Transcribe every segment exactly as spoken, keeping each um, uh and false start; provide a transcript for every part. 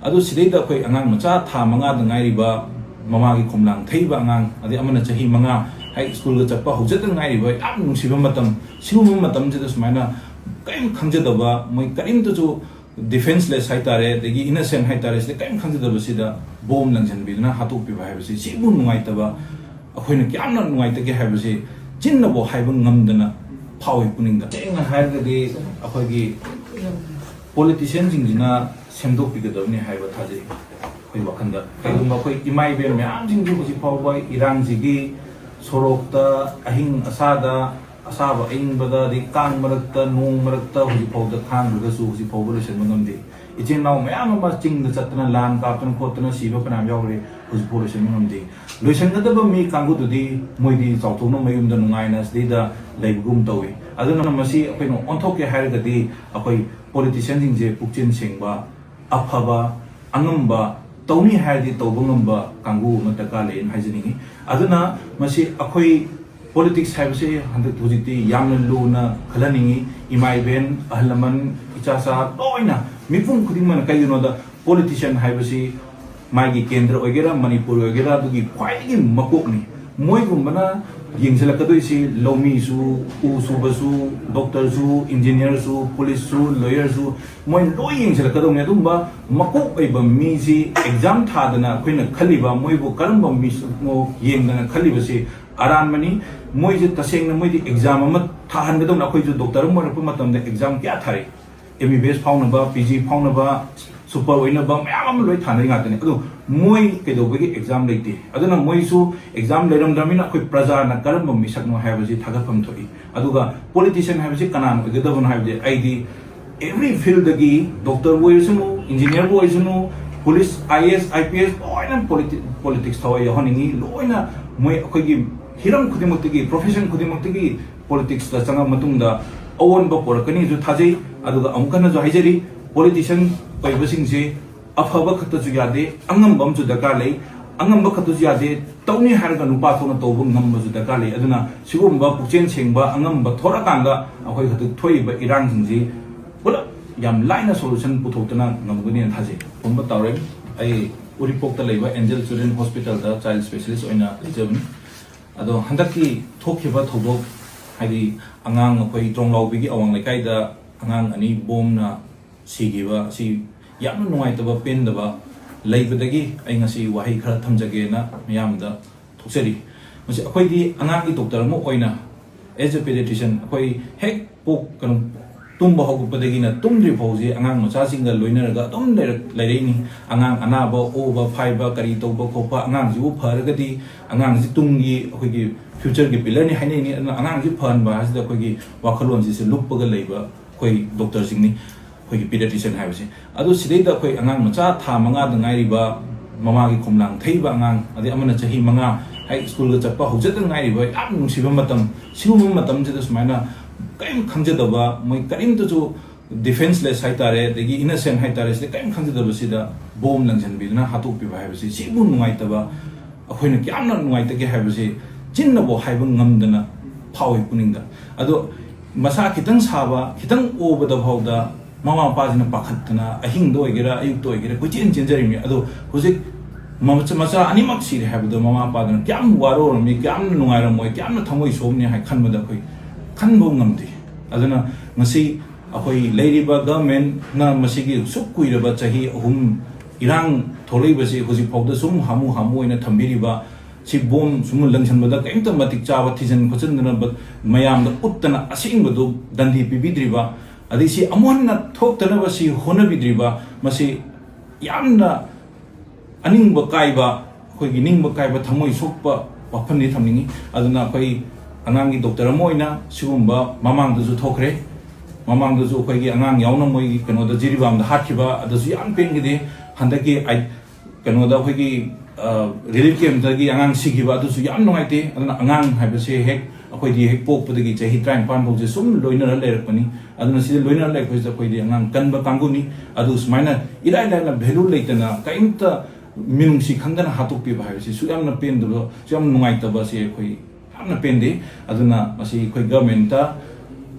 ꯑꯗꯨ ꯁꯤꯗꯩꯗ ꯑꯩꯈꯣꯏ ꯑꯉꯥꯡ ꯃꯆꯥ ꯊꯥ ꯃꯉꯥꯗ ꯉꯥꯏꯔꯤꯕ, ꯃꯃꯥꯒꯤ ꯈꯣꯝꯂꯥꯡ ꯊꯛꯏꯕ ꯑꯉꯥꯡ, ꯑꯗꯩ ꯑꯃꯅ ꯆꯍꯤ ꯃꯉꯥ ꯍꯥꯏ ꯁ꯭ꯀꯨꯜꯒ ꯆꯠꯄ ꯍꯧꯖꯗ ꯉꯥꯏꯔꯤꯕ, ꯌꯥꯝ ꯅꯨꯡꯁꯤꯕ ꯃꯇꯝ, ꯁꯤꯒꯨꯝꯕ ꯃꯇꯝꯁꯤꯗ ꯁꯨꯃꯥꯏꯅ ꯀꯔꯤꯝ ꯈꯪꯖꯗꯕ, ꯃꯣꯏ ꯀꯔꯤꯝꯇꯁꯨ defenceless ꯍꯥꯏꯇꯥꯔꯦ, ꯑꯗꯒꯤ innocent ꯍꯥꯏꯇꯥꯔꯦ, ꯁꯤꯗ ꯀꯔꯤꯝ ꯈꯪꯖꯗꯕꯁꯤꯗ ꯕꯣꯝ ꯂꯪꯁꯤꯟꯕꯤꯗꯨꯅ ꯍꯥꯠꯇꯣꯛꯄꯤꯕ ꯍꯥꯏꯕꯁꯤ, ꯁꯤꯕꯨ ꯅꯨꯡꯉꯥꯏꯇꯕ, ꯑꯩꯈꯣꯏꯅ ꯀꯌꯥꯝꯅ ꯅꯨꯡꯉꯥꯏꯇꯒꯦ ꯍꯥꯏꯕꯁꯤ ꯆꯤꯟꯅꯕꯨ ꯍꯥꯏꯕ ꯉꯝꯗꯅ ꯐꯥꯎꯏ ꯄꯨꯛꯅꯤꯡꯗ꯫ ꯇꯁꯦꯡꯅ ꯍꯥꯏꯔꯒꯗꯤ ꯑꯩꯈꯣꯏꯒꯤ politicianꯁꯤꯡꯁꯤꯅ ꯁꯦꯝꯗꯣꯛꯄꯤꯒꯗꯕꯅꯤ ꯍꯥꯏꯕ ꯊꯥꯖꯩ꯫ ꯑꯩꯈꯣꯏ ꯋꯥꯈꯜꯗ ꯀꯩꯒꯨꯝꯕ ꯑꯩꯈꯣꯏ ꯏꯃꯥ ꯏꯕꯦꯟ ꯃꯌꯥꯝꯁꯤꯡꯁꯤ ꯍꯧꯖꯤꯛ ꯐꯥꯎꯕ ꯏꯔꯥꯡꯁꯤꯒꯤ ꯁꯣꯔꯣꯛꯇ ꯑꯍꯤꯡ ꯑꯁꯥꯗ, ꯑꯁꯥꯕ ꯑꯏꯪꯕꯗ, ꯑꯗꯩ ꯀꯥꯡ ꯃꯔꯛꯇ, ꯅꯣꯡ ꯃꯔꯛꯇ ꯍꯧꯖꯤꯛ ꯐꯥꯎꯗ ꯈꯥꯡꯗ꯭ꯔꯒꯁꯨ ꯍꯧꯖꯤꯛ ꯐꯥꯎꯕ ꯂꯣꯏꯁꯤꯟꯕ ꯉꯝꯗꯦ꯫ ꯏꯆꯤꯟ ꯏꯅꯥꯎ ꯃꯌꯥꯝ ꯑꯃ ꯆꯤꯡꯗ ꯆꯠꯇꯅ ꯂꯥꯟ ꯀꯥꯞꯇꯅ ꯈꯣꯠꯇꯅ ꯁꯤꯕ ꯐꯅꯌꯥꯝ ꯌꯥꯎꯔꯦ, ꯍꯧꯖꯤꯛꯐꯥꯎ ꯂꯣꯏꯁꯤꯟꯕ ꯉꯝꯗꯦ꯫ ꯂꯣꯏꯁꯤꯟꯒꯗꯕ ꯃꯤ ꯀꯥꯡꯕꯨꯗꯨꯗꯤ ꯃꯣꯏꯗꯤ ꯆꯥꯎꯊꯣꯛꯅ ꯃꯌꯨꯝꯗ ꯅꯨꯡꯉꯥꯏꯅ ꯁꯤꯗꯩꯗ ꯂꯩꯕꯒꯨꯝ ꯇꯧꯏ꯫ ꯑꯗꯨꯅ ꯃꯁꯤ ꯑꯩꯈꯣꯏꯅ ꯑꯣꯟꯊꯣꯛꯀꯦ ꯍꯥꯏꯔꯒꯗꯤ ꯑꯩꯈꯣꯏ politicianꯁꯤꯡꯁꯦ ꯄꯨꯛꯆꯦꯜ ꯁꯦꯡꯕ, ꯑꯐꯕ, ꯑꯉꯝꯕ, ꯇꯧꯅꯤ ꯍꯥꯏꯔꯗꯤ ꯇꯧꯕ ꯉꯝꯕ ꯀꯥꯡꯕꯨ ꯑꯃ ꯗꯔꯀꯥꯔ ꯂꯩꯌꯦꯅ ꯍꯥꯏꯖꯅꯤꯡꯉꯤ꯫ ꯑꯗꯨꯅ ꯃꯁꯤ ꯑꯩꯈꯣꯏ politics ꯍꯥꯏꯕꯁꯤ ꯍꯟꯗꯛ ꯍꯧꯖꯤꯛꯇꯤ ꯌꯥꯝꯅ ꯂꯨꯅ ꯈꯜꯍꯟꯅꯤꯡꯉꯤ꯫ ꯏꯃꯥ ꯏꯕꯦꯟ, ꯑꯍꯜ ꯂꯃꯟ, ꯏꯆꯥꯆꯥ ꯂꯣꯏꯅ, ꯃꯤꯄꯨꯝ ꯈꯨꯗꯤꯡꯃꯛꯅ꯫ ꯀꯩꯒꯤꯅꯣꯗ politician ꯍꯥꯏꯕꯁꯤ ꯃꯥꯒꯤ ꯀꯦꯟꯗ꯭ꯔ ꯑꯣꯏꯒꯦꯔꯥ, ꯃꯅꯤꯄꯨꯔ ꯑꯣꯏꯒꯦꯔꯥ, ꯑꯗꯨꯒꯤ ꯈ꯭ꯋꯥꯏꯗꯒꯤ ꯃꯀꯣꯛꯅꯤ꯫ ꯃꯣꯏꯒꯨꯝꯕꯅ ꯌꯦꯡꯁꯤꯜꯂꯛꯀꯗꯣꯏꯁꯤ ꯂꯧꯃꯤꯁꯨ, ꯎ ꯁꯨꯕꯁꯨ, doctorꯁꯨ, engineerꯁꯨ, policeꯁꯨ, lawyerꯁꯨ, ꯃꯣꯏ ꯂꯣꯏ ꯌꯦꯡꯁꯤꯜꯂꯛꯀꯗꯧꯅꯤ꯫ ꯑꯗꯨꯒꯨꯝꯕ ꯃꯀꯣꯛ ꯑꯣꯏꯕ ꯃꯤꯁꯤ exam ꯊꯥꯗꯅ ꯑꯩꯈꯣꯏꯅ ꯈꯜꯂꯤꯕ, ꯃꯣꯏꯕꯨ ꯀꯔꯝꯕ ꯃꯤꯁꯛꯅꯣ ꯌꯦꯡꯗꯅ ꯈꯜꯂꯤꯕꯁꯤ ꯑꯔꯥꯟꯕꯅꯤ꯫ ꯃꯣꯏꯁꯦ ꯇꯁꯦꯡꯅ ꯃꯣꯏꯗꯤ exam ꯑꯃ ꯊꯥꯍꯟꯒꯗꯧꯅꯤ꯫ ꯑꯩꯈꯣꯏꯁꯨ doctor ꯑꯃ ꯑꯣꯏꯔꯛꯄ ꯃꯇꯝꯗ exam ꯀꯌꯥ ꯊꯥꯔꯛꯏ꯫ MBBS ꯐꯥꯎꯅꯕ, PG ꯐꯥꯎꯅꯕ, super ꯑꯣꯏꯅꯕ ꯃꯌꯥꯝ ꯑꯃ ꯂꯣꯏ ꯊꯥꯅꯔꯤ ꯉꯥꯛꯇꯅꯤ꯫ ꯑꯗꯣ ꯃꯣꯏ ꯀꯩꯗꯧꯕꯒꯤ exam ꯂꯩꯇꯦ? ꯑꯗꯨꯅ ꯃꯣꯏꯁꯨ exam ꯂꯩꯔꯝꯗ꯭ꯔꯕꯅꯤꯅ ꯑꯩꯈꯣꯏ ꯄ꯭ꯔꯖꯥꯅ ꯀꯔꯝꯕ ꯃꯤꯁꯛꯅꯣ ꯍꯥꯏꯕꯁꯤ ꯊꯥꯒꯠꯐꯝ ꯊꯣꯛꯏ꯫ ꯑꯗꯨꯒ politician ꯍꯥꯏꯕꯁꯤ ꯀꯅꯥꯅ ꯑꯣꯏꯒꯗꯕꯅꯣ ꯍꯥꯏꯕꯗꯤ ꯑꯩꯗꯤ every fieldꯗꯒꯤ doctorꯕꯨ ꯑꯣꯏꯔꯁꯅꯨ, engineerꯕꯨ ꯑꯣꯏꯔꯁꯅꯨ, police, IAS, IPS ꯂꯣꯏꯅ politi-, politics ꯊꯋꯥꯏ ꯌꯥꯎꯍꯟꯅꯤꯡꯉꯤ꯫ ꯂꯣꯏꯅ ꯃꯣꯏ ꯑꯩꯈꯣꯏꯒꯤ ꯍꯤꯔꯝ ꯈꯨꯗꯤꯡꯃꯛꯇꯒꯤ, profession ꯈꯨꯗꯤꯡꯃꯛꯇꯒꯤ politicsꯇ ꯆꯪꯉ ꯃꯇꯨꯡꯗ ꯑꯑꯣꯟꯕ ꯄꯨꯔꯛꯀꯅꯤꯁꯨ ꯊꯥꯖꯩ꯫ ꯑꯗꯨꯒ ꯑꯃꯨꯛ ꯍꯟꯅꯁꯨ ꯍꯥꯏꯖꯔꯤ, politician ꯑꯣꯏꯕꯁꯤꯡꯁꯦ ꯑꯐꯕ ꯈꯛꯇꯁꯨ ꯌꯥꯗꯦ, ꯑꯉꯝꯕ ꯑꯃꯁꯨ ꯗꯔꯀꯥꯔ ꯂꯩ꯫ ꯑꯉꯝꯕ ꯈꯛꯇꯁꯨ ꯌꯥꯗꯦ, ꯇꯧꯅꯤ ꯍꯥꯏꯔꯒ ꯅꯨꯄꯥ ꯊꯣꯛꯅ ꯇꯧꯕ ꯉꯝꯕꯁꯨ ꯗꯔꯀꯥꯔ ꯂꯩ꯫ ꯑꯗꯨꯅ ꯁꯤꯒꯨꯝꯕ ꯄꯨꯛꯆꯦꯜ ꯁꯦꯡꯕ, ꯑꯉꯝꯕ ꯊꯣꯔꯛꯀꯥꯟꯗ ꯑꯩꯈꯣꯏ ꯍꯧꯖꯤꯛ ꯊꯣꯛꯏꯕ ꯏꯔꯥꯡꯁꯤꯡꯁꯤ ꯄꯨꯂꯞ ꯌꯥꯝ ꯂꯥꯏꯅ solution ꯄꯨꯊꯣꯛꯇꯅ ꯉꯝꯒꯅꯤꯅ ꯊꯥꯖꯩ꯫ ꯇꯣꯝꯕ ꯇꯥꯎꯔꯦꯝ꯫ ꯑꯩ ꯎꯔꯤꯄꯣꯛꯇ ꯂꯩꯕ ꯑꯦꯟꯖꯦꯜ ꯆꯤꯜꯗ꯭ꯔꯦꯟ ꯍꯣꯁꯄꯤꯇꯥꯜꯗ ꯆꯥꯏꯜ ꯁ꯭ꯄꯦꯁꯤꯂꯤꯁ꯭ꯠ ꯑꯣꯏꯅ ꯂꯩꯖꯕꯅꯤ꯫ ꯑꯗꯣ ꯍꯟꯗꯛꯀꯤ ꯊꯣꯛꯈꯤꯕ ꯊꯧꯗꯣꯛ, ꯍꯥꯏꯗꯤ ꯑꯉꯥꯡ ꯑꯩꯈꯣꯏ ꯇ꯭ꯔꯣꯡꯂꯥꯎꯕꯤꯒꯤ ꯑꯋꯥꯡ ꯂꯩꯀꯥꯏꯗ ꯑꯉꯥꯡ ꯑꯅꯤ ꯕꯣꯝꯅ ꯁꯤꯈꯤꯕ ꯑꯁꯤ ꯌꯥꯝꯅ ꯅꯨꯡꯉꯥꯏꯇꯕ, ꯄꯦꯟꯗꯕ ꯂꯩꯕꯗꯒꯤ ꯑꯩ ꯉꯁꯤ ꯋꯥꯍꯩ ꯈꯔ ꯊꯝꯖꯒꯦꯅ ꯃꯤꯌꯥꯝꯗ ꯊꯣꯛꯆꯔꯤ꯫ ꯃꯁꯤ ꯑꯩꯈꯣꯏꯗꯤ ꯑꯉꯥꯡꯒꯤ ꯗꯣꯛꯇꯔ ꯑꯃ ꯑꯣꯏꯅ, as a pediatrician, ꯑꯩꯈꯣꯏ ꯍꯦꯛ ꯄꯣꯛ-, ꯀꯩꯅꯣ, ꯇꯨꯝꯕ ꯍꯧꯒꯠꯄꯗꯒꯤꯅ ꯇꯨꯝꯗ꯭ꯔꯤ ꯐꯥꯎꯁꯤ ꯑꯉꯥꯡ ꯃꯆꯥꯁꯤꯡꯒ ꯂꯣꯏꯅꯔꯒ ꯑꯗꯨꯝ ꯂꯩꯔꯛ-, ꯂꯩꯔꯛꯏꯅꯤ꯫ ꯑꯉꯥꯡ ꯑꯅꯥꯕ, ꯑꯣꯕ, ꯐꯥꯏꯕ, ꯀꯔꯤ ꯇꯧꯕ ꯈꯣꯠꯄ, ꯑꯉꯥꯡꯁꯤꯕꯨ ꯐꯔꯒꯗꯤ ꯑꯉꯥꯡꯁꯤ ꯇꯨꯡꯒꯤ ꯑꯩꯈꯣꯏꯒꯤ future ꯒꯤ pillar ꯅꯤ ꯍꯥꯏꯅꯩꯅꯤ꯫ ꯑꯗꯨꯅ ꯑꯉꯥꯡꯁꯤ ꯐꯍꯟꯕ ꯍꯥꯏꯁꯤꯗ ꯑꯩꯈꯣꯏꯒꯤ ꯋꯥꯈꯜꯂꯣꯟꯁꯤꯁꯨ ꯂꯨꯞꯄꯒ ꯂꯩꯕ ꯑꯩꯈꯣꯏ ꯗꯣꯛꯇꯔꯁꯤꯡꯅꯤ, ꯑꯩꯈꯣꯏꯒꯤ pediatrician ꯍꯥꯏꯕꯁꯦ꯫ ꯑꯗꯨ ꯁꯤꯗꯩꯗ ꯑꯩꯈꯣꯏ ꯑꯉꯥꯡ ꯃꯆꯥ ꯊꯥ ꯃꯉꯥꯗ ꯉꯥꯏꯔꯤꯕ, ꯃꯃꯥꯒꯤ ꯈꯣꯝꯂꯥꯡ ꯊꯛꯏꯕ ꯑꯉꯥꯡ, ꯑꯗꯩ ꯑꯃꯅ ꯆꯍꯤ ꯃꯉꯥ ꯍꯦꯛ ꯁ꯭ꯀꯨꯜꯒ ꯆꯠꯄ ꯍꯧꯖꯗ ꯉꯥꯏꯔꯤꯕ ꯌꯥꯝ ꯅꯨꯡꯁꯤꯕ ꯃꯇꯝ, ꯁꯤꯒꯨꯝꯕ ꯃꯇꯝꯁꯤꯗ ꯁꯨꯃꯥꯏꯅ ꯀꯔꯤꯝ ꯈꯪꯖꯗꯕ, ꯃꯣꯏ ꯀꯔꯤꯝꯇꯁꯨ defenceless ꯍꯥꯏꯇꯥꯔꯦ, ꯑꯗꯒꯤ innocent ꯍꯥꯏꯇꯥꯔꯦ, ꯁꯤꯗ ꯀꯔꯤꯝ ꯈꯪꯖꯗꯕꯁꯤꯗ ꯕꯣꯝ ꯂꯪꯁꯤꯟꯕꯤꯗꯨꯅ ꯍꯥꯠꯇꯣꯛꯄꯤꯕ ꯍꯥꯏꯕꯁꯤ, ꯁꯤꯕꯨ ꯅꯨꯡꯉꯥꯏꯇꯕ, ꯑꯩꯈꯣꯏꯅ ꯀꯌꯥꯝꯅ ꯅꯨꯡꯉꯥꯏꯇꯒꯦ ꯍꯥꯏꯕꯁꯤ ꯆꯤꯟꯅꯕꯨ ꯍꯥꯏꯕ ꯉꯝꯗꯅ ꯐꯥꯎꯏ ꯄꯨꯛꯅꯤꯡꯗ꯫ ꯑꯗꯣ ꯃꯁꯥ ꯈꯤꯇꯪ ꯁꯥꯕ, ꯈꯤꯇꯪ ꯑꯣꯕꯗ ꯐꯥꯎꯗ ꯃꯃꯥ ꯃꯄꯥꯁꯤꯅ ꯄꯥꯈꯠꯇꯅ ꯑꯍꯤꯡꯗ ꯑꯣꯏꯒꯦꯔꯥ, ꯑꯌꯨꯛꯇ ꯑꯣꯏꯒꯦꯔꯥ, ꯀꯣꯏꯆꯦꯟ ꯆꯦꯟꯖꯔꯤꯕꯅꯤ꯫ ꯑꯗꯣ ꯍꯧꯖꯤꯛ ꯃꯆꯥ, ꯃꯆꯥ ꯑꯅꯤꯃꯛ ꯁꯤꯔꯦ ꯍꯥꯏꯕꯗꯣ ꯃꯃꯥ ꯃꯄꯥꯗꯨꯅ ꯀꯌꯥꯝ ꯋꯥꯔꯧꯔꯝꯃꯤ, ꯀꯌꯥꯝꯅ ꯅꯨꯡꯉꯥꯏꯔꯝꯃꯣꯏ, ꯀꯌꯥꯝꯅ ꯊꯃꯣꯏ ꯁꯣꯛꯑꯝꯅꯤ ꯍꯥꯏ ꯈꯟꯕꯗ ꯑꯩꯈꯣꯏ ꯈꯟꯕ ꯉꯝꯗꯦ꯫ ꯑꯗꯨꯅ ꯉꯁꯤ ꯑꯩꯈꯣꯏ ꯂꯩꯔꯤꯕ government ꯅ ꯃꯁꯤꯒꯤ ꯁꯨꯛ ꯀꯨꯏꯔꯕ ꯆꯍꯤ ꯑꯍꯨꯝ ꯏꯔꯥꯡ ꯊꯣꯛꯂꯛꯏꯕꯁꯤ ꯍꯧꯖꯤꯛ ꯐꯥꯎꯗ ꯁꯨꯝ ꯍꯥꯃꯨ ꯍꯥꯃꯨ ꯑꯣꯏꯅ ꯊꯝꯕꯤꯔꯤꯕ, ꯁꯤ ꯕꯣꯝ ꯁꯨꯝ ꯂꯪꯁꯟꯕꯗ ꯀꯔꯤꯝꯇ ꯃꯇꯤꯛ ꯆꯥꯕ ꯊꯤꯖꯤꯟ ꯈꯣꯠꯆꯤꯟꯗꯅ ꯕ-, ꯃꯌꯥꯝꯗ ꯎꯠꯇꯅ ꯑꯁꯦꯡꯕꯗꯨ ꯗꯟꯗꯤ ꯄꯤꯕꯤꯗ꯭ꯔꯤꯕ, ꯑꯗꯩ ꯁꯤ ꯑꯃꯨꯛ ꯍꯟꯅ ꯊꯣꯛꯇꯅꯕ ꯁꯤ ꯍꯣꯠꯅꯕꯤꯗ꯭ꯔꯤꯕ, ꯃꯁꯤ ꯌꯥꯝꯅ ꯑꯅꯤꯡꯕ ꯀꯥꯏꯕ, ꯑꯩꯈꯣꯏꯒꯤ ꯅꯤꯡꯕ ꯀꯥꯏꯕ, ꯊꯃꯣꯏ ꯁꯣꯛꯄ ꯋꯥꯐꯝꯗꯤ ꯊꯝꯅꯤꯡꯉꯤ꯫ ꯑꯗꯨꯅ ꯑꯩꯈꯣꯏ ꯑꯉꯥꯡꯒꯤ ꯗꯣꯛꯇꯔ ꯑꯃ ꯑꯣꯏꯅ ꯁꯤꯒꯨꯝꯕ ꯃꯃꯥꯡꯗꯁꯨ ꯊꯣꯛꯈ꯭ꯔꯦ꯫ ꯃꯃꯥꯡꯗꯁꯨ ꯑꯩꯈꯣꯏꯒꯤ ꯑꯉꯥꯡ ꯌꯥꯎꯅ ꯃꯣꯏꯒꯤ ꯀꯩꯅꯣꯗ ꯖꯤꯔꯤꯕꯥꯝꯗ ꯍꯥꯠꯈꯤꯕ, ꯑꯗꯨꯁꯨ ꯌꯥꯝ ꯄꯦꯟꯈꯤꯗꯦ꯫ ꯍꯟꯗꯛꯀꯤ ꯑꯥꯏ-, ꯀꯩꯅꯣꯗ ꯑꯩꯈꯣꯏꯒꯤ, ꯑ, relief camp ꯇꯒꯤ ꯑꯉꯥꯡ ꯁꯤꯈꯤꯕ, ꯑꯗꯨꯁꯨ ꯌꯥꯝ ꯅꯨꯡꯉꯥꯏꯇꯦ꯫ ꯑꯗꯨꯅ ꯑꯉꯥꯡ ꯍꯥꯏꯕꯁꯦ ꯍꯦꯛ, ꯑꯩꯈꯣꯏꯗꯤ ꯍꯦꯛ ꯄꯣꯛꯄꯗꯒꯤ ꯆꯍꯤ ꯇꯔꯥꯅꯤꯄꯥꯟ ꯐꯥꯎꯁꯦ ꯁꯨꯝ ꯂꯣꯏꯅꯔ ꯂꯩꯔꯛꯄꯅꯤ꯫ ꯑꯗꯨꯅ ꯁꯤꯗ ꯂꯣꯏꯅꯔ ꯂꯩꯔꯛꯄꯁꯤꯗ ꯑꯩꯈꯣꯏꯗꯤ ꯑꯉꯥꯡ ꯀꯟꯕ ꯀꯥꯡꯕꯨꯅꯤ꯫ ꯑꯗꯨ ꯁꯨꯃꯥꯏꯅ ꯏꯔꯥꯏ ꯂꯥꯏꯅ value ꯂꯩꯇꯅ ꯀꯔꯤꯝꯇ ꯃꯤꯅꯨꯡꯁꯤ ꯈꯪꯗꯅ ꯍꯥꯠꯇꯣꯛꯄꯤꯕ ꯍꯥꯏꯕꯁꯤꯁꯨ ꯌꯥꯝꯅ ꯄꯦꯟꯗꯕ, ꯌꯥꯝ ꯅꯨꯡꯉꯥꯏꯇꯕ ꯑꯁꯤ ꯑꯩꯈꯣꯏ ꯌꯥꯝꯅ ꯄꯦꯟꯗꯦ꯫ ꯑꯗꯨꯅ ꯃꯁꯤ ꯑꯩꯈꯣꯏ government ꯇ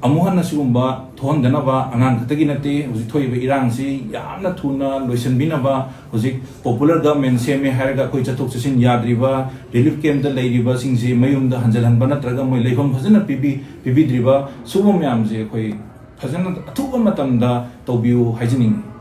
ꯑꯃꯨꯛ ꯍꯟꯅ ꯁꯤꯒꯨꯝꯕ ꯊꯣꯛꯍꯟꯗꯅꯕ, ꯑꯉꯥꯡ ꯈꯛꯇꯒꯤ ꯅꯠꯇꯦ, ꯍꯧꯖꯤꯛ ꯊꯣꯛꯏꯕ ꯏꯔꯥꯡꯁꯤ ꯌꯥꯝꯅ ꯊꯨꯅ ꯂꯣꯏꯁꯤꯟꯕꯤꯅꯕ꯫ ꯍꯧꯖꯤꯛ popular government ꯁꯦꯝꯃꯦ ꯍꯥꯏꯔꯒ ꯑꯩꯈꯣꯏ ꯆꯠꯊꯣꯛ ꯆꯠꯁꯤꯟ ꯌꯥꯗ꯭ꯔꯤꯕ, relief camp ꯇ ꯂꯩꯔꯤꯕꯁꯤꯡꯁꯤ ꯃꯌꯨꯝꯗ ꯍꯟꯖꯤꯜꯍꯟꯕ ꯅꯠꯇ꯭ꯔꯒ ꯃꯣꯏ ꯂꯩꯐꯝ ꯐꯖꯅ ꯄꯤꯕꯤ-, ꯄꯤꯕꯤꯗ꯭ꯔꯤꯕ, ꯁꯤꯒꯨꯝꯕ ꯃꯌꯥꯝꯁꯦ ꯑꯩꯈꯣꯏ ꯐꯖꯅ ꯑꯊꯨꯕ ꯃꯇꯝꯗ ꯇꯧꯕꯤꯌꯨ ꯍꯥꯏꯖꯅꯤꯡꯉꯤ꯫